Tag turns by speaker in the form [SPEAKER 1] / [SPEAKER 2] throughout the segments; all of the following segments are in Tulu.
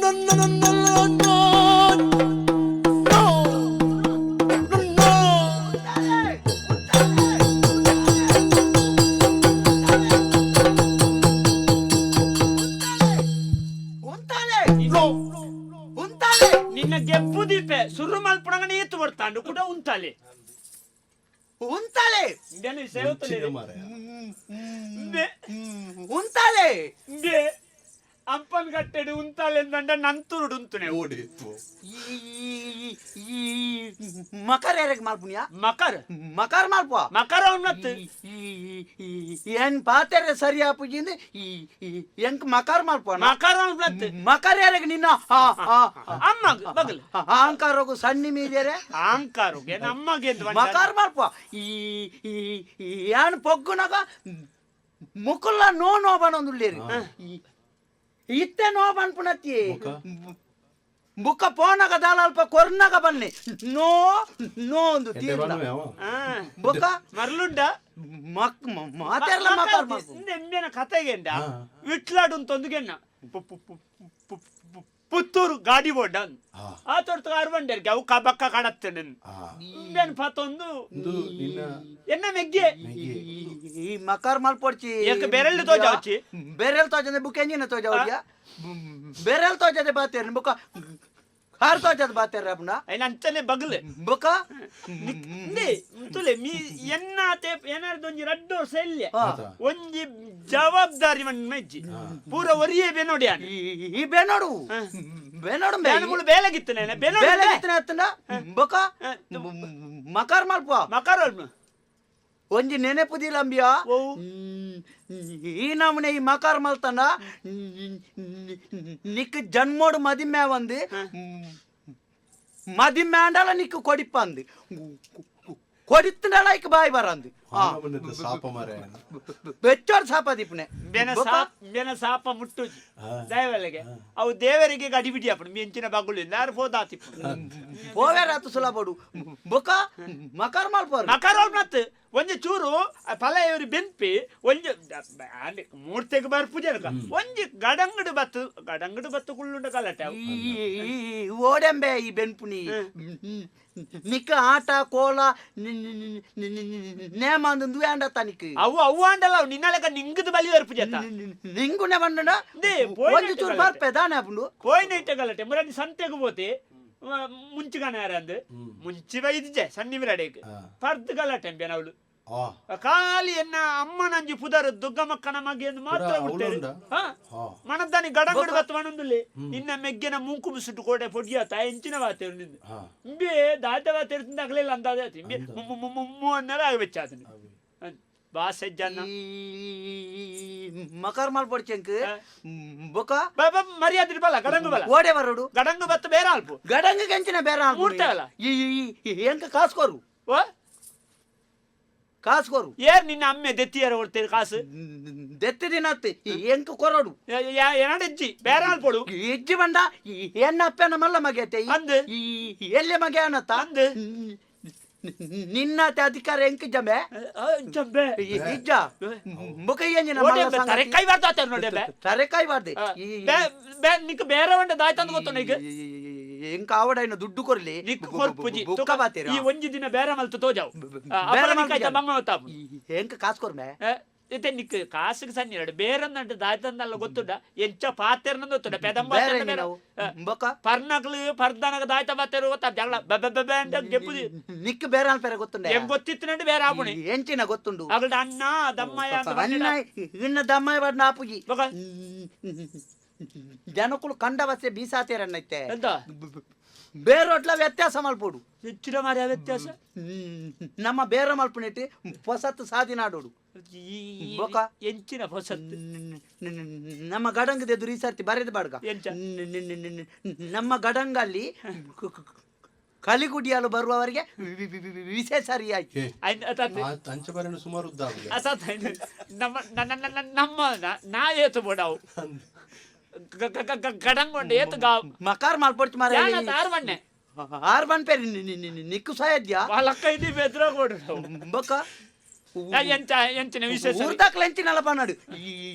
[SPEAKER 1] No no no no no no no.
[SPEAKER 2] ಉಂತಾಲೆ
[SPEAKER 1] no.
[SPEAKER 2] ಉಂತಾಲೆ.
[SPEAKER 3] ನಿನ್ನ ಗೆಪ್ಪು ದೀಪೆ ಸುರು ಮಲ್ಪುಣಗ ನೀತು ಬರ್ತಾಂಡು ಕೂಡ ಉಂತಾಲೆ.
[SPEAKER 2] ಉಂತಾಲೆ.
[SPEAKER 3] ಇಂದೇನು ಸೇವತ್ತಲೇ
[SPEAKER 4] ಮಾರಾಯ.
[SPEAKER 3] ಇಂದೆ.
[SPEAKER 2] ಉಂತಾಲೆ.
[SPEAKER 3] ಇಂದೆ ಅಂಪನ್ ಕಟ್ಟೆಡು ಉಂತಾಲೆ ಅಂದಂಡ ನಂತುರುಡು ಉಂತುನೆ.
[SPEAKER 4] ಓಡಿತ್ತು.
[SPEAKER 2] ಈ ಈ ಮಕರ ಯಾರಿಗೆ ಮಾಲ್ಪುನಿಯಾ?
[SPEAKER 3] ಮಕರ್.
[SPEAKER 2] ಮಕರ್ ಮಾಲ್ಪುವ.
[SPEAKER 3] ಮಕರ ಉನ್ನತ್ತು.
[SPEAKER 2] ಏನ್ ಪಾತೆರೆ ಸರಿ ಆಪುಜಿಂದ ಎಂಕ್ ಮಕರ್ ಮಾಲ್ಪುವ.
[SPEAKER 3] ಮಕರ ಉನ್ನತ್ತು.
[SPEAKER 2] ಮಕರ್ ಯಾರಿಗೆ ನಿನ್ನ ಆ, ಆ,
[SPEAKER 3] ಅಮ್ಮ ಬಗಲ್.
[SPEAKER 2] ಅಹಂಕಾರಗು ಸಣ್ಣಿ ಮೀರಿಯರೆ.
[SPEAKER 3] ಅಹಂಕಾರಗೆ ನಮ್ಮಗೆ
[SPEAKER 2] ಮಕರ್ ಮಾಲ್ಪುವ. ಈ ಯಾನ್ ಪೊಗ್ಗುನಗ ಮುಕುಲ್ಲ ನೋ ನೋ ಬನೊಂದುಲ್ಲೇರಿ. ಇತ್ತೆ ನೋ ಬನ್ಪುನತ್ತಿ.
[SPEAKER 4] ಬೊಕ?
[SPEAKER 2] ಬುಕ್ಕ ಪೋನಗ ದಾಲ ಅಲ್ಪ ಕೊರ್ನಗ ಬನ್ನಿ ನೋ ನೋ ಒಂದು
[SPEAKER 4] ಎಡ್ಡೆ
[SPEAKER 2] ತೀರ್ಲ.
[SPEAKER 4] ಬಣ್ಣವೇ ಅವ.
[SPEAKER 2] ಬೊಕ್ಕ
[SPEAKER 3] ಮರ್ಲುಂಡ.
[SPEAKER 2] ಮಕ್ ಮಾತೆರ್ಲ ಮಕರ್ ಮಾಲ್ಪು.
[SPEAKER 3] ಎಮ್ಮೆನ ಕತೆಗೆಂಡ.
[SPEAKER 4] ಹಾ.
[SPEAKER 3] ವಿಟ್ಲಾಡು ಅಂತೊಂದುಗೆನ್ನ ಪುತ್ತೂರು ಗಾಡಿ ಬೋಡ.
[SPEAKER 4] ಹಾ.
[SPEAKER 3] ಆ ತೊರ್ತು ಅರ್ವಂಡೇರ್ಗೆ ಅವು ಕಬಕ್ಕ ಕಡತ್ತೇನೆ.
[SPEAKER 4] ಆ.
[SPEAKER 3] ಇಂಬೆನ್ ಪತೊಂದು.
[SPEAKER 4] ಇಂದು ನಿನ್ನ
[SPEAKER 3] ಎನ್ನ ಮೆಗ್ಗೆ.
[SPEAKER 4] ಮೆಗ್ಗೆ.
[SPEAKER 2] ಈ ಮಕರ್ ಮಲ್ಪೊಡ್ಚಿ.
[SPEAKER 3] ಏಕ ಬೆರೆಲ್ಲು ತೋಜಾವಚ್ಚಿ?
[SPEAKER 2] ಬೆರೆಲ್ ತೋಜಂದೆ ಬುಕ್ ಎಂಜಿನ ತೋಜಾವಡಿಯ? ಬೆರೆಲ್ ತೋಜದೆ ಬಾತೇರ್ ಬುಕ್ಕ ಕಾರ್ ತೋಜದ ಬಾತೇರ್ ಅಪ್ನ.
[SPEAKER 3] ಐನ ಅಂಚನೆ ಬಗ್ಲು.
[SPEAKER 2] ಬುಕ್ಕ.
[SPEAKER 3] ಇಂದೆ ತುಲೆ ಮೀ ಎನ್ನಾತೆ ಏನಾರ್ದೊಂಜಿ ರಡ್ಡು ವರ್ಷ ಇಲ್ಲೆ.
[SPEAKER 2] ಹಾ.
[SPEAKER 4] ಆತ.
[SPEAKER 3] ಒಂಜಿ ಜವಾಬ್ದಾರಿ ಮಣ್ಣು ಮೆಜ್ಜಿ ಪೂರ ಒರಿಯೇ ಬೆನೋಡಿ ಆನೆ.
[SPEAKER 2] ಈ ಬೇನೋಡು ಬೇನೋಡು
[SPEAKER 3] ನಾನು ಮುಳು ಬೇಲೆಗಿತ್ತು ನೇನೆ ಬೆನೋಡು.
[SPEAKER 2] ಬೇಲೆ ಗಿತ್ತನೆ ಅತ್ತಂಡ ಬೊಕ ಮಕರ್ ಮಲ್ಪುವ.
[SPEAKER 3] ಮಕರ ಅಲ್ಮ.
[SPEAKER 2] ಒಂಜಿ ನೆನೆಪು ದಿಲಂಬಿಯ.
[SPEAKER 3] ಒವು?
[SPEAKER 2] ಈ ನಮೂನೆ ಈ ಮಕರ್ ಮಲ್ತಂಡ ನಿಕ್ ಜನ್ಮೋಡು ಮದಿಮೆ ಒಂದು ಮದಿಮೆ ಅಂಡಲ ನಿಕ್ ಕೊಡಿಪಂದು ಕೊಡಿತ್ತಂಡಲ ಇಕ್ ಬಾಯಿ ಬರಂದು.
[SPEAKER 4] ಆ ನಮೂನೆದ ಸಾಪ ಮಾರಾಯ.
[SPEAKER 2] ಬೆಚ್ಚೋಡ್ ಸಾಪ ದೀಪನೆ.
[SPEAKER 3] ಬೆನ ಸಾಪ ಬೆನ ಸಾಪ ಮುಟ್ಟುಜಿ. ದಯವೆಲೆಗೆ ಅವು ದೇವರಿಗೆ ಗಡಿಬಿಡಿ ಅಪ್ಪಣ ಮೆಂಚಿನ ಬಗ್ಗುಳು ಯಾರು ಪೋದಾತಿ.
[SPEAKER 2] ಪೋವೇರಾತು ಸುಲಭಡು ಬೊಕ ಮಕರ್ ಮಲ್ಪರು.
[SPEAKER 3] ಮಕರ ಮತ್ ಒಂಜಿ ಚೂರು ಫಲ ಇವರು ಬೆನ್ಪಿ ಒಂಜಿ ಮೂರ್ತೆಗೆ ಬರ್ಪುಜನಕ ಒಂಜಿ ಗಡಂಗಡು ಬತ್ತು ಗಡಂಗಡು ಬತ್ತು ಕುಳ್ಳುಂಡ ಕಲಟೆ ಅವು.
[SPEAKER 2] ಈ ಓಡೆಂಬೆ ಈ ಬೆನ್ಪುನಿ ನಿಕ್ಕ ಆಟ ಕೋಲ ನೇಮ ಅಂದು ಅಂಡತ್ತ ನಿಕ್.
[SPEAKER 3] ಅವು ಅವು ಅಂಡಲ್ಲ ಅವು ನಿನ್ನ ಲೆಕ್ಕ ನಿಂಗದ ಬಲಿ ಬರ್ಪುಜತ್ತ.
[SPEAKER 2] ನಿಂಗುನೆ ಬಂಡ.
[SPEAKER 3] ದೇ, ಪೋಯಿನ
[SPEAKER 2] ಒಂಜಿ ಚೂರು ಬರ್ಪೆ ದಾನೆ ಅಪ್ಪುಂಡು.
[SPEAKER 3] ಪೋಯಿನ ಇಟ್ಟ ಗಲಟೆ ಮುರಾನಿ ಸಂತೆಗೆ ಪೋತೆ ಮುಂಚುಗಾನ ಯಾರಂದು ಮುಂಚಿ ಬೈದಿಜೆ ಸಣ್ಣ ಮಿರಡೇಕ್. ಪರ್ದ್ ಗಲಾಟೆ ಅವಳು.
[SPEAKER 4] ಆ.
[SPEAKER 3] ಖಾಲಿ ಎನ್ನ ಅಮ್ಮನಂಜಿ ಪುದರ್ ದುಗ್ಗಮಕ್ಕನ ಮಗೆಂದು ಮಾತ್ರ
[SPEAKER 4] ಪುರ
[SPEAKER 3] ಬಿಡ್ತೇವೆ.
[SPEAKER 4] ಅವ್ಳು ಉಂಡಾ?
[SPEAKER 3] ಹಾ.
[SPEAKER 4] ಹಾ.
[SPEAKER 3] ಮನದಾನಿ ಗಡಂಗಡು ಬತ್ತು ಮನೊಂದುಲ್ಲೆ ನಿನ್ನ ಮೆಗ್ಗೆನ ಮೂಂಕು ಮುಸುಟು ಕೋಟೆ ಪೊಡಿಯಾತ ಎಂಚಿನ ವಾತೇರು ನಿಂದು.
[SPEAKER 4] ಹಾ.
[SPEAKER 3] ಇಂಬೆ ದಾಟ ವಾತೇರು ತಿಂದಾಗಲಿಲ್ಲ ಅಂದಾದೆ ಆತು. ಇಂಬೆ ಮುಮ್ಮು ಮುಮ್ಮು ಮುಮ್ಮು ಅನ್ನಲ್ಲ ಆಗ ಬೆಚ್ಚಾತನು ಬಾಸೆಜ್ಜನ್ನ.
[SPEAKER 2] ಮಕರ್ ಮಲ್ಪೊಡ್ಚೆಂಕ್ ಬೊಕ.
[SPEAKER 3] ಬಾ ಮರ್ಯಾದೆ ಬಲ ಗಡಂಗು ಬಲ.
[SPEAKER 2] ಓಡೆ ಬರೋಡು.
[SPEAKER 3] ಗಡಂಗು ಬತ್ತು ಬೇರೆ ಅಲ್ಪ.
[SPEAKER 2] ಗಡಂಗ ಕೆಂಚಿನ ಬೇರೆ.
[SPEAKER 3] ಮೂರ್ತೆ ಅಲ್ಲ?
[SPEAKER 2] ಈ ಎಂಕ ಕಾಸ್ಕೋರು.
[SPEAKER 3] ಓ.
[SPEAKER 2] ಕಾಸ್ಕೋರು.
[SPEAKER 3] ಏರ್ ನಿನ್ನ ಅಮ್ಮೆ ದೆತ್ತಿಯರ ಕೊಡ್ತೇನೆ ಕಾಸು.
[SPEAKER 2] ದೆತ್ತಿ ದಿನತ್ತು ಎಂಕ ಕೊರಡು.
[SPEAKER 3] ಏನಾಡೆಜ್ಜಿ ಬೇರೆ ಅಲ್ಪೊಡು.
[SPEAKER 2] ಇಜ್ಜಿ ಬಂಡ ಎನ್ನ ಅಪ್ಪನ ಮಲ್ಲ ಮಗೆತೆ.
[SPEAKER 3] ಅಂದ್.
[SPEAKER 2] ಎಲ್ಲಿ ಮಗೆ ಅನ್ನತ್ತ.
[SPEAKER 3] ಅಂದ್.
[SPEAKER 2] ನಿನ್ನತೆ ಅಧಿಕಾರ ಎಂಕ ಜಮೆ.
[SPEAKER 3] ಜಂಬೆ.
[SPEAKER 2] ಇಜ್ಜ ಮುಖ ಎಂಜಿನ.
[SPEAKER 3] ತರೆಕಾಯಿ ಬಾರ್ದು ಆತ ನೋಡಿ ಬೆ.
[SPEAKER 2] ತರೆಕಾಯಿ ಬಾರ್ದೆ.
[SPEAKER 3] ನಿಕ್ ಬೇರೆ ಒಂಡೆ ದಾಯ್ತಂದು ಗೊತ್ತು ನಿಕ್.
[SPEAKER 2] ಎಂಕ ಆವಡ ದುಡ್ಡು ಕೊರ್ಲಿ.
[SPEAKER 3] ನಿಕ್ ಕೊರ್ಪುಜಿ.
[SPEAKER 2] ಬುಕ್ಕ ಬಾತೇರು.
[SPEAKER 3] ಈ ಒಂಜಿ ದಿನ ಬೇರೆ ಮಲ್ತು ತೋಜಾವು.
[SPEAKER 2] ಬೇರೆ
[SPEAKER 3] ಬೇರೆ ಬಂಗ ತಾಪು.
[SPEAKER 2] ಎಂಕ ಕಾಸು ಕೊರ್ಮೆ.
[SPEAKER 3] ಇತ್ತೆ ನಿಕ್ ಕಾಸುಗೆ ಸಣ್ಣ ಎರಡು ಬೇರೆ ದಾಯ್ತಂದಲ್ಲ ಗೊತ್ತುಂಡ ಎಂಚ ಪಾತೆರ್ನ ಗೊತ್ತುಂಡ ಪೆದಂಬ.
[SPEAKER 2] ಬೇರೆ ನಾವು ಬೊಕ್ಕ.
[SPEAKER 3] ಪರ್ನಕ್ಲು ಪರ್ದನಗ ದಾಯ್ತ ಬಾತೇರು ಗೊತ್ತಾ ಜಗಳ ಬೆ ಬೆ ಬೆ ಅಂತ ಗೆಪ್ಪುದಿ.
[SPEAKER 2] ನಿಕ್ ಬೇರೆ ಅನ್ಪೇರೆ ಗೊತ್ತುಂಡ.
[SPEAKER 3] ಎಂಗ್ ಗೊತ್ತಿತ್ತು ಬೇರೆ ಆಪುಣಿ.
[SPEAKER 2] ಎಂಚಿನ ಗೊತ್ತುಂಡು.
[SPEAKER 3] ಅಗಲ್ಡ ಅಣ್ಣ ದಮ್ಮಯ್ಯ ಅಂತ
[SPEAKER 2] ಅಣ್ಣ
[SPEAKER 3] ಬಂದಿಡ.
[SPEAKER 2] ಇನ್ನ ದಮ್ಮಯ್ಯ ಬಡ್ನ ಆಪುಜಿ.
[SPEAKER 3] ಬೊಕ?
[SPEAKER 2] ಜನಕುಲು ಕಂಡವಸೆ ಬೀಸಾತೇರನ್ನೈತೆ.
[SPEAKER 3] ಎಂತ?
[SPEAKER 2] ಬೇರೋಟ್ಲ ವ್ಯತ್ಯಾಸ ಮಲ್ಪೋಡು.
[SPEAKER 3] ಹೆಚ್ಚಿನ ಮಾರ್ಯ ವ್ಯತ್ಯಾಸ.
[SPEAKER 2] ನಮ್ಮ ಬೇರೆ ಮಲ್ಪುನೆಟ್ಟಿ ಹೊಸತ್ತು ಸಾದಿನಾಡೋಡು. ಬೊಕ?
[SPEAKER 3] ಎಂಚಿನ ಹೊಸತ್ತು?
[SPEAKER 2] ನಮ್ಮ ಗಡಂಗದ ಎದುರು ಈ ಸರ್ತಿ ಬರೆದು ಬಾಡ್ಗ.
[SPEAKER 3] ಎಂಚ?
[SPEAKER 2] ನಮ್ಮ ಗಡಂಗಲ್ಲಿ ಕಲಿಗುಡಿಯಲು ಬರುವವರಿಗೆ ವಿಶೇಷ ರಿಯಾಯಿತಿ.
[SPEAKER 4] ಏ,
[SPEAKER 3] ಐನ್ ಅತತ್.
[SPEAKER 4] ಆ ಅಂಚೆ ಬರೆನ ಸುಮಾರು ಉದ್ದ ಆಗುದು.
[SPEAKER 3] ಅಸತ್ ಐನ್ ನಮ್ಮ ನನ್ನ ನನ್ನ ನಮ್ಮ ನಾ ಏತು ಬೋಡವು ಗಡಂಗೊಂಡು ಏತು ಗಾವ್.
[SPEAKER 2] ಮಕಾರ್ ಮಲ್ಪೊಡ್ಚು ಮಾರ್ರೆ.
[SPEAKER 3] ಯಾನ ಆರು ಬಣ್ಣೆ.
[SPEAKER 2] ಆರು ಬನ್ ಪೇರಿ ನಿಕ್ಕು ಸಾಯದ್ಯಾ.
[SPEAKER 3] ಲಕ್ಕ ಇದಿ ಬೆದ್ರಗೋಡು ನಾವು.
[SPEAKER 2] ಬೊಕ.
[SPEAKER 3] ಎಂಚ ಎಂಚಿನ ವಿಶೇಷ?
[SPEAKER 2] ಊರ್ದಾಕ್ಲ ಎಂಚಿನಲ್ಲ ಪನ್ನಾಡು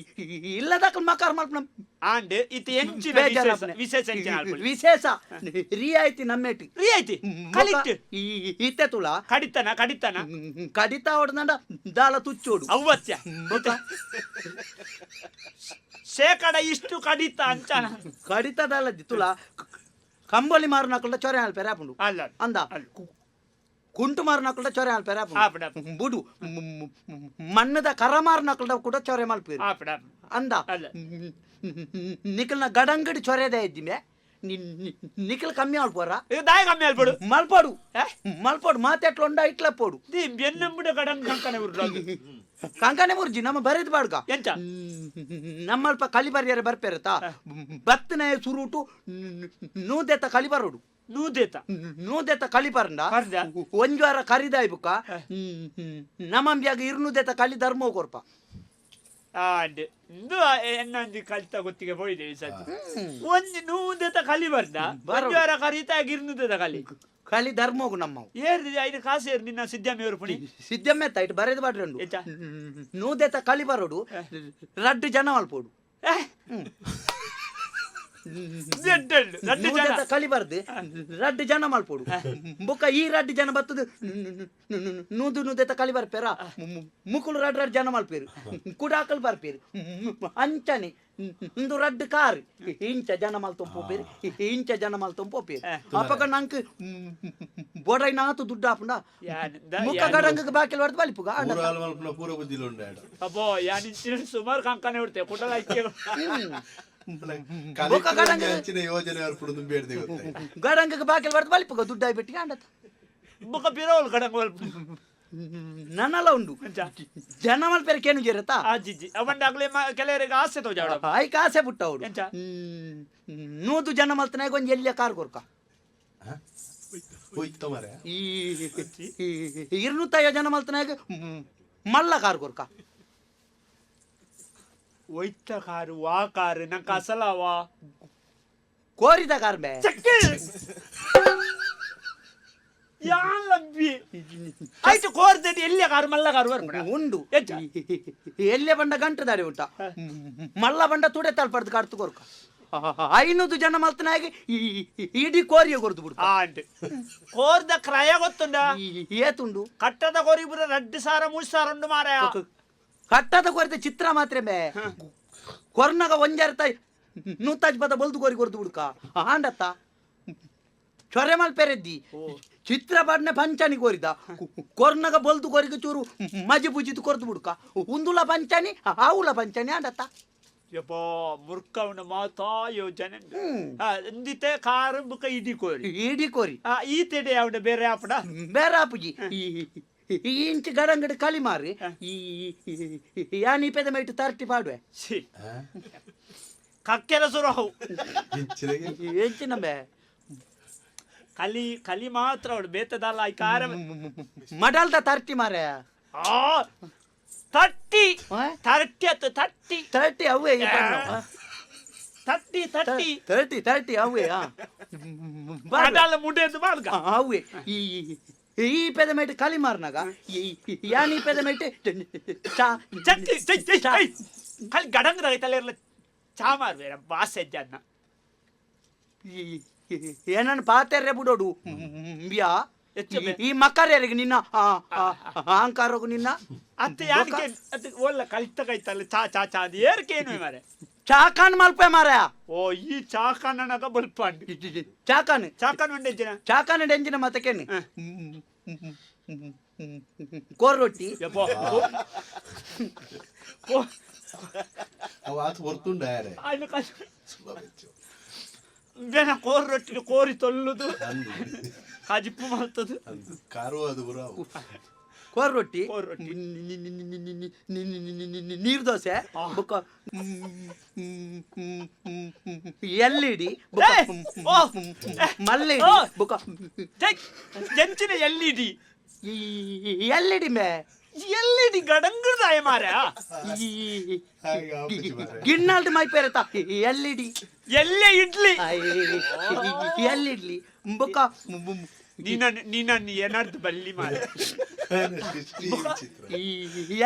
[SPEAKER 2] ಇಲ್ಲದಾಕ್ಲ ಮಕಾರ್ ಮಲ್ಪನ
[SPEAKER 3] ಆಂಡ್ ಇತ್ತೆ ಎಂಚಿನ
[SPEAKER 2] ಬೇಜಾರ್
[SPEAKER 3] ವಿಶೇಷ?
[SPEAKER 2] ಆಪುನೆ.
[SPEAKER 3] ವಿಶೇಷ ಎಂಚಿನ ಆಲ್ಪುಲಿ?
[SPEAKER 2] ವಿಶೇಷ ರಿಯಾಯಿತಿ ನಮ್ಮೇಟಿ.
[SPEAKER 3] ರಿಯಾಯಿತಿ ಕಲಿಟ್
[SPEAKER 2] ಇತ್ತೆ ತುಳ
[SPEAKER 3] ಕಡಿತನ ಕಡಿತನ
[SPEAKER 2] ಕಡಿತ ಹೊಡೆದಂಡ ದಾಲ ತುಚ್ಚೋಡು.
[SPEAKER 3] ಅವ್ವತ್ಯ ಶೇಕಡ ಇಷ್ಟು ಕಡಿತ ಅಂಚನ.
[SPEAKER 2] ಕಡಿತ ದಾಲದ್ದಿ ತುಳ ಕಂಬಳಿ ಮಾರುನಕುಲ್ಡ ಚೊರೆ ಆಲ್ಪೆರೆ ಆಪುಂಡು.
[SPEAKER 3] ಅಲ್ಲ
[SPEAKER 2] ಅಂದ
[SPEAKER 3] ಅಲ್ಲ.
[SPEAKER 2] ಕುಂಟು ಮಾರುನಕುಲ್ಡ ಚೊರೆ ಆಲ್ಪೆರೆ
[SPEAKER 3] ಆಪುಂಡು,
[SPEAKER 2] ಆಪುಂಡು.
[SPEAKER 3] ಆಪುಂಡು.
[SPEAKER 2] ಬುಡು ಮಣ್ಣದ ಕರ ಮಾರುನಕುಲ್ಡ ಕೂಡ ಚೊರೆ ಮಲ್ಪೇರು.
[SPEAKER 3] ಆಪಡ
[SPEAKER 2] ಅಂದ
[SPEAKER 3] ಅಲ್ಲ.
[SPEAKER 2] ನಿಕಲ್ನ ಗಡಂಗಡಿ ಚೊರೆದ ಇದ್ದಿಮೆ ನಿಕಲ್ ಕಮ್ಮಿ ಆಲ್ಪೋರ.
[SPEAKER 3] ಇದು ದಾಯ ಕಮ್ಮಿ ಅಲ್ಪಡು.
[SPEAKER 2] ಮಲ್ಪಡು.
[SPEAKER 3] ಏ?
[SPEAKER 2] ಮಲ್ಪಡು ಮಾತೆಟ್ಲ ಉಂಡ ಇಟ್ಲ ಪೋಡು.
[SPEAKER 3] The ಬೆನ್ನಂಬುಡ ಗಡಂಗ್ ಕಂಕನೆ ಉರ್ಲು
[SPEAKER 2] ಕಂಕನೆ ಮುರ್ಜಿ ನಮ್ಮ ಬರೆದು ಬಾಡ್ಗ.
[SPEAKER 3] ಎಂಚ?
[SPEAKER 2] ನಮ್ಮಲ್ಪ ಕಲಿ ಬರ್ಯಾರ ಬರ್ಪೇರತ ಬತ್ತನೆ ಸುರುಟು ನೂದೆತ್ತ ಕಲಿ ಬರೋಡು.
[SPEAKER 3] ನೂದೇತ
[SPEAKER 2] ನೂದೆತ್ತ ಕಲಿ ಬರ್ಂಡ
[SPEAKER 3] ಬರ್ದ.
[SPEAKER 2] ಒಂಜಿ ವಾರ ಕರಿದಾಯ್ ಬುಕ್ಕ ನಮ್ಮಂಬ್ಯಾಗ ಇರ್ನೂದೆತ್ತ ಕಲಿ ಧರ್ಮ ಕೊರ್ಪ.
[SPEAKER 3] ಆಂಡ್ ಇಂದು ಎನ್ನೊಂಜಿ ಕಲಿತ ಗೊತ್ತಿಗೆ ಪೋಯಿದೆ ಈ ಸತಿ. ಒಂಜಿ ನೂದೆತ ಕಲಿ ಬರ್ದ.
[SPEAKER 2] ಬರೋಡು.
[SPEAKER 3] ಒಂಜಿ ವಾರ ಕರಿತ ಇರ್ನೂದೆತ ಕಲಿ
[SPEAKER 2] ಕಲಿ ಧರ್ಮೋಗು ನಮ್ಮವು.
[SPEAKER 3] ಏರ್ದಿ ಐದು ಕಾಸು ಏರ್ ನಿನ್ನ ಸಿದ್ದಮ್ಮಿಯವರು ಪುಣಿ.
[SPEAKER 2] ಸಿದ್ದಮ್ಮೆ ಇಟ್ಟು ಬರೆದು ಬಾಡ್ರಂಡು.
[SPEAKER 3] ಎಂಚ?
[SPEAKER 2] ನೂದೆತ್ತ ಕಲಿ ಬರೋಡು ರಡ್ಡು ಜನ ಮಲ್ಪೋಡು.
[SPEAKER 3] ಏ? ಜಡ್ಡಲ್ಲು, ರಡ್ಡು ಜನ.
[SPEAKER 2] ನೂದೆತ್ತ ಕಲಿ ಬರ್ದು ರಡ್ಡು ಜನ ಮಲ್ಪೋಡು. ಬೊಕ್ಕ ಈ ರಡ್ಡು ಜನ ಬತ್ತದು ನೂದು ನೂದೆತ್ತ ಕಲಿ ಬರ್ಪೇರ ಮುಕುಲು ರಡ್ಡು ರಡ್ಡು ಜನ ಮಲ್ಪೇರು ಕುಡಾಕಲ್ ಬರ್ಪೇರು ಅಂಚನೆ ಇಂದು ರಡ್ಡು ಕಾರ್ ಇಂಚ ಜನ ಮಲ್ತೊಂದು ಪೋಪೇರು ಇಂಚ ಜನ ಮಲ್ತೊಂದು ಪೋಪೇರು. ಅಪಗ ನಂಕ್ ಬೊಡೈನಾತು ದುಡ್ಡು ಆಪುಂಡ.
[SPEAKER 3] ಯಾನ್ the-
[SPEAKER 2] ಮುಖ
[SPEAKER 3] ಯಾನ್
[SPEAKER 2] ಗಡಂಗಕ್ಕೆ ಬಾಕಿಲ್ ಹೊಡೆದು ಬಲಿಪುಗ ಆಂಡ.
[SPEAKER 4] ಪೂರ ಹಾಲು ಮಲ್ಪುನ ಪೂರ ಬುದ್ಧಿಲು ಉಂಡು ಆಡ.
[SPEAKER 3] ಅಬ್ಬೋ ಯಾನ್ ಇಂಚಿನ ಸುಮಾರು ಕಂಕನೆ ಉಡ್ತೆ ಕುಡಲ ಐಕ್ಯ.
[SPEAKER 2] ಬೊಕ್ಕ ಗಡಂಗ-
[SPEAKER 4] ಅಂಚಿನ ಯೋಜನೆ ಬರ್ಪುಡು ದುಂಬಿ ಗೊತ್ತೆ.
[SPEAKER 2] ಗಡಂಗಕ್ಕೆ ಬಾಕಿಲ್ ಹೊಡೆದು ಬಲಿಪುಗ ದುಡ್ಡು ಆಯ್ಬಿಟ್ಟಿಗೆ ಆಂಡತ.
[SPEAKER 3] ಬೊಕ್ಕ ಪಿರೋಲ್ ಗಡಂಗ್ ಒಲ್ಪ.
[SPEAKER 2] ನನ್ನಲ್ಲ ಉಂಡು.
[SPEAKER 3] ಎಂಚ?
[SPEAKER 2] ಜನ ಮಲ್ಪೇರೆ ಕೇನು ಜೇರತಾ.
[SPEAKER 3] ಆ ಜಿಜ್ಜಿ ಅವಂಡ ಆಗ್ಲೇ ಕೆಲವರಿಗೆ ಆಸೆ ತೋಜಾಡ.
[SPEAKER 2] ಆಯ್ಕೆ ಆಸೆ ಪುಟ್ಟ ಅವಡು.
[SPEAKER 3] ಎಂಚ?
[SPEAKER 2] ನೂದು ಜನ ಮಲ್ತನಾಗ ಒಂಜಿ ಎಲ್ಲಿಯ ಕಾರ್ ಕೊರ್ಕ.
[SPEAKER 4] ಹೋಯ್ತ ಮಾರೆ.
[SPEAKER 2] ಈ ಇರ್ನೂತ್ತೈವ ಜನ ಮಲ್ತನಾಗ ಮಲ್ಲ ಕಾರ್ ಕೊರ್ಕ.
[SPEAKER 3] ಒಯ್ತ ಕಾರು ವಾ ಕಾರು ನಂಗೆ ಅಸಲಾವಾ.
[SPEAKER 2] ಕೋರಿದ ಕಾರ್ ಬೇ.
[SPEAKER 3] ಚಕ್ಕೆ ಯಾನ್ ಲಂಬಿ ಆಯ್ತು ಕೋರ್ದಡಿ ಎಲ್ಲಿಯ ಕಾರು ಮಲ್ಲ ಕಾರು ಬರ್ಬೇಡ.
[SPEAKER 2] ಉಂಡು.
[SPEAKER 3] ಎಂಚ?
[SPEAKER 2] ಎಲ್ಲೆ ಬಂಡ ಗಂಟು ದಾಡಿ ಉಂಟ ಮಲ್ಲ ಬಂಡ ತುಡೆ ತಲ್ಪಡ್ದು ಕಾಡ್ತು ಕೊರ್ಕ. ಐನೂರು ಜನ ಮಲ್ತನಾಗ ಇಡೀ ಕೋರಿಯ ಕೊರ್ದು ಬಿಡ್ತ.
[SPEAKER 3] ಆಂಡ್ ಕೋರ್ದ ಕ್ರಯ ಗೊತ್ತುಂಡ?
[SPEAKER 2] ಏತುಂಡು?
[SPEAKER 3] ಕಟ್ಟದ ಕೋರಿ ಪೂರ 2,000 3,000 ಉಂಡು ಮಾರಾಯ.
[SPEAKER 2] ಕಟ್ಟದ ಕೊರಿದ ಚಿತ್ರ ಮಾತ್ರ ಮೇ ಕೊರ್ನಗ ಒಂಜಾರ ತಾಯಿ ನೂತಾಜ್ ಪದ ಬಲ್ದು ಕೋರಿ ಕೊರ್ದು ಬಿಡ್ಕ ಆಂಡತ್ತ ಚೊರೆ ಮಲ್ಪೆರೆದ್ದಿ ಚಿತ್ರ ಪಾಡ್ನೆ ಪಂಚಾನಿ ಕೋರಿದ ಕೊರ್ನಗ ಬಲ್ದು ಕೋರಿಗೆ ಚೂರು ಮಜಿ ಪೂಜಿದು ಕೊರ್ದು ಬಿಡ್ಕ ಉಂದುಲ ಪಂಚಾನಿ ಆವುಲ ಪಂಚಾನಿ ಆಂಡತ್ತ.
[SPEAKER 3] ಯಪ್ಪ ಮುರ್ಕವನ ಮಾತಾ ಯೋಜನೆ ಇಂದಿತ್ತೆ ಕಾರು ಬುಕ್ಕ ಇಡೀ ಕೋರಿ.
[SPEAKER 2] ಇಡೀ ಕೋರಿ.
[SPEAKER 3] ಈ ತೆಡೆ ಅವನ ಬೇರೆ ಆಪಡ.
[SPEAKER 2] ಬೇರೆ ಆಪುಜಿ. ಈ ಇಂಚ್ ಗಡಂಗಡಿ ಕಲಿ ಮಾರಿ ಈ ಯಾನ್ ಈ ಪೆದ ಮೈಟ್ ತರ್ಟಿ ಪಾಡುವೆ.
[SPEAKER 3] ಛೀ ಕಕ್ಕೆಲ ಸುರಹು
[SPEAKER 4] ಇಂಚಿನಗೆ
[SPEAKER 2] ಎಂಚಿನ ಬೇ.
[SPEAKER 3] ಕಲಿ ಕಲಿ ಮಾತ್ರ ಅವಳು ಬೇತದಲ್ಲ ಈ ಕಾರ
[SPEAKER 2] ಮಡಲ್ದ ತರ್ಟಿ ಮಾರೆ.
[SPEAKER 3] ಆ ತಟ್ಟಿ.
[SPEAKER 2] ಆ?
[SPEAKER 3] ತರ್ಟಿ ಅತ್ತು ತಟ್ಟಿ.
[SPEAKER 2] ತರ್ಟಿ ಅವೇ.
[SPEAKER 3] ತಟ್ಟಿ ತಟ್ಟಿ.
[SPEAKER 2] ತರ್ಟಿ ತರ್ಟಿ ಅವೇ.
[SPEAKER 3] ಮಡಲ ಮುಡೆದು ಮಾಡ್ಗ.
[SPEAKER 2] ಅವೇ ಈ ಈ ಪೆದ ಮೈಟ್ ಕಲಿ ಮಾರ್ನಾಗ ಯಾನ್ ಈ ಪೆದ ಮೈಟ್ ಚಾ
[SPEAKER 3] ಚಟ್ಟಿ ಚೈ ಚೈ ಚೈ ಕಲಿ ಗಡಂಗ್ರ ತಲೆರ್ಲ ಚಾ ಮಾರ್ಬೇರ ಬಾಸ್ ಹೆಜ್ಜನ್ನ.
[SPEAKER 2] ಏನನ್ನ ಪಾತೆರ್ರೆ ಬಿಡೋಡು ಬ್ಯಾ.
[SPEAKER 3] ಹೆಚ್ಚು ಬೆ.
[SPEAKER 2] ಈ ಮಕ್ಕರ್ಯಾರಿಗೆ ನಿನ್ನ ಅಹಂಕಾರಗು ನಿನ್ನ
[SPEAKER 3] ಅತ್ತೆ ಯಾಕೆ ಅತ್ತೆ ಒಲ್ಲ ಕಲಿತ ಕೈತಲ್ಲ ಚಾ ಚಾ ಚಾ ಅದು ಏರ್ಕೇನು ಮಾರೆ.
[SPEAKER 2] ಚಾಕಾನ್ ಮಲ್ಪೆ ಮಾರಾಯ.
[SPEAKER 3] ಓ ಈ ಚಾ ಕನ್ನಡಕ ಬಲ್ಪಂಡು.
[SPEAKER 2] ಚಾಕಾನ್.
[SPEAKER 3] ಚಾಕನ್ ಉಂಡೆಜ್ಜಿನ.
[SPEAKER 2] ಚಾಕಾನ್ ಡೆಂಜಿನ ಮತಕೇನು ಕೋರ್ ರೊಟ್ಟಿ.
[SPEAKER 3] ಯಪ್ಪ ಓ
[SPEAKER 4] ಅವ ಆತ ಹೊರ್ತುಂಡ ಯಾರೆ.
[SPEAKER 3] ಆಯ್ನ ಕಷ್ಟ ಬೇನ ಕೋರ್ ರೊಟ್ಟಿ ಕೋರಿ ತೊಲ್ಲುದು.
[SPEAKER 4] ಅಂದು
[SPEAKER 3] ಕಾಜಿಪ್ಪು ಮಾಡ್ತದು.
[SPEAKER 4] ಅಂದು ಕಾರು ಅದು ಪೂರ ಅವು.
[SPEAKER 2] ಕೋರ್ ರೊಟ್ಟಿ.
[SPEAKER 3] ಕೋರ್ ರೊಟ್ಟಿ.
[SPEAKER 2] ನೀರು ದೋಸೆ ಬೊಕ್ಕ ಎಲ್ಲಿಡಿ
[SPEAKER 3] ಏ! ಓ!
[SPEAKER 2] ಮಲ್ಲಿಡಿ
[SPEAKER 3] ಓ!
[SPEAKER 2] ಬೊಕ್ಕ
[SPEAKER 3] ಜಂಚಿನ ಎಲ್ಲಿಡಿ?
[SPEAKER 2] ಎಲ್ಲಿಡಿ ಮೇ.
[SPEAKER 3] ಎಲ್ಲಿಡಿ ಗಡಂಗುದಾಯ ಮಾರ.
[SPEAKER 4] ಹಾಗೆ ಆಪುಜಿ ಮಾರ್ರೆ.
[SPEAKER 2] ಗಿಣ್ಣಾಲ್ದು ಮೈ ಪೇರತ ಎಲ್ಲಿಡಿ.
[SPEAKER 3] ಎಲ್ಲೇ ಇಡ್ಲಿ.
[SPEAKER 2] ಎಲ್ಲಿಡ್ಲಿ ಬೊಕ್ಕ
[SPEAKER 3] ನೀನ ನೀನ ಏನಾರ್ದು ಬಲ್ಲಿ ಮಾರ.
[SPEAKER 4] ಸೃಷ್ಟಿ ವಿಚಿತ್ರ.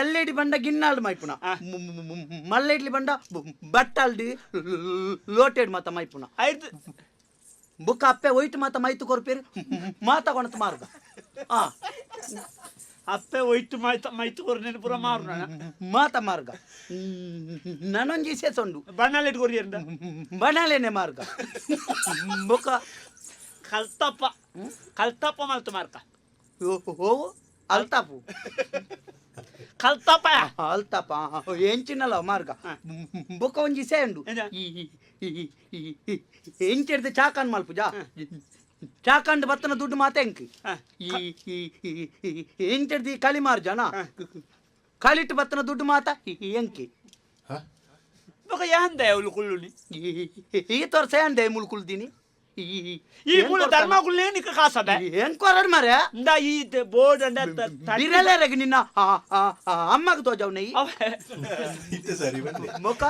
[SPEAKER 2] ಎಲ್ಇಡಿ ಬಂಡ ಗಿನ್ನಾಲ್ಡ್ ಮೈಪುನ, ಮಲ್ಲೆಡ್ಲಿ ಬಂಡ ಬಟ್ಟಲ್ಡ್ ಲೋಟೆಡ್ ಮಾತ ಮೈಪುನ.
[SPEAKER 3] ಐದು.
[SPEAKER 2] ಬುಕ್ಕ ಅಪ್ಪೆ ಒಯ್ಟ್ ಮಾತ ಮೈತು ಕೊರ್ಪೇರು, ಮಾತ ಕೊಣತ್ ಮಾರ್ಗ ಆ.
[SPEAKER 3] ಅಪ್ಪೆ ಒಯ್ತು ಮೈತ ಮೈತು ಕೊರ್ನೇನು ಪೂರ ಮಾರು.
[SPEAKER 2] ಮಾತ ಮಾರ್ಗ. ನನೊಂಜಿ ವಿಶೇಷ ಉಂಡು.
[SPEAKER 3] ಬಣ್ಣಲೆಟ್ ಕೊರಿಯಂದ?
[SPEAKER 2] ಬಣಲೇನೆ ಮಾರ್ಗ ಬೊಕ್ಕ.
[SPEAKER 3] ಕಲ್ತಪ್ಪ ಕಲ್ತಪ್ಪ ಮಲ್ತು ಮಾರ್ಕ.
[SPEAKER 2] ಓ ಅಲ್ತಾಪು.
[SPEAKER 3] ಕಲ್ತಪ್ಪ.
[SPEAKER 2] ಅಲ್ತಾಪ ಎಂಚಿನಲ್ಲ ಮಾರ್ಗ. ಬೊಕ್ಕ ಒಂಜಿ ವಿಷಯ ಉಂಡು.
[SPEAKER 3] ಎಂಚ?
[SPEAKER 2] ಎಂಚಿಡ್ದು ಚಾಕನ್ ಮಲ್ಪುಜಾ, ಚಾಕಂಡ್ ಬತ್ತನ ದುಡ್ಡು ಮಾತ ಎಂಕ್. ಈ ಎಂಚಿಡ್ದು ಈ ಕಲಿ ಮಾರ್ಜನ ಕಲಿಟ್ಟು ಬತ್ತನ ದುಡ್ಡು ಮಾತ ಎಂಕಿ.
[SPEAKER 4] ಹ?
[SPEAKER 3] ಬೊಕ ಯಾಂದ ಅವಳು ಕುಳ್ಳುನಿ?
[SPEAKER 2] ಈ ತೋರ್ಸ ಅಂದೆ ಮುಳ್ಕುಲ್ದೀನಿ.
[SPEAKER 3] ಈ ಮೂಲ ಧರ್ಮ ಕುಳ್ಳೆ ನಿಕ್ಕ ಕಾಸಬೆ.
[SPEAKER 2] ಏನ್ ಕೊರಡ್ ಮಾರ್ರೆ?
[SPEAKER 3] ಇಂದ ಈ ಬೋರ್ಡ್ ಅಂಡ.
[SPEAKER 2] ಬಿರಲೇರಗ್ ನಿನ್ನ ಅಮ್ಮಗ್ ತೋಜವ್ ನೈ.
[SPEAKER 4] ಇತ್ತೆ ಸರಿ ಬಂದೆ.
[SPEAKER 2] ಮೊಕ.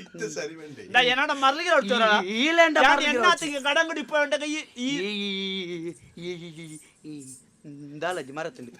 [SPEAKER 4] ಇತ್ತೆ ಸರಿ ಬಂದೆ.
[SPEAKER 3] ಏನಡ ಮರ್ಲಿಗೆ ಹೊಡ್ತೋರ.
[SPEAKER 2] ಈಲೆಂಡ.
[SPEAKER 3] ಎನ್ನಾತಿಗೆ ಗಡಂಗಡಿ ಪೋಂಡಗ ಈ ಈ
[SPEAKER 2] ಈ ದಾಲಜಿ ಮರತಂడి.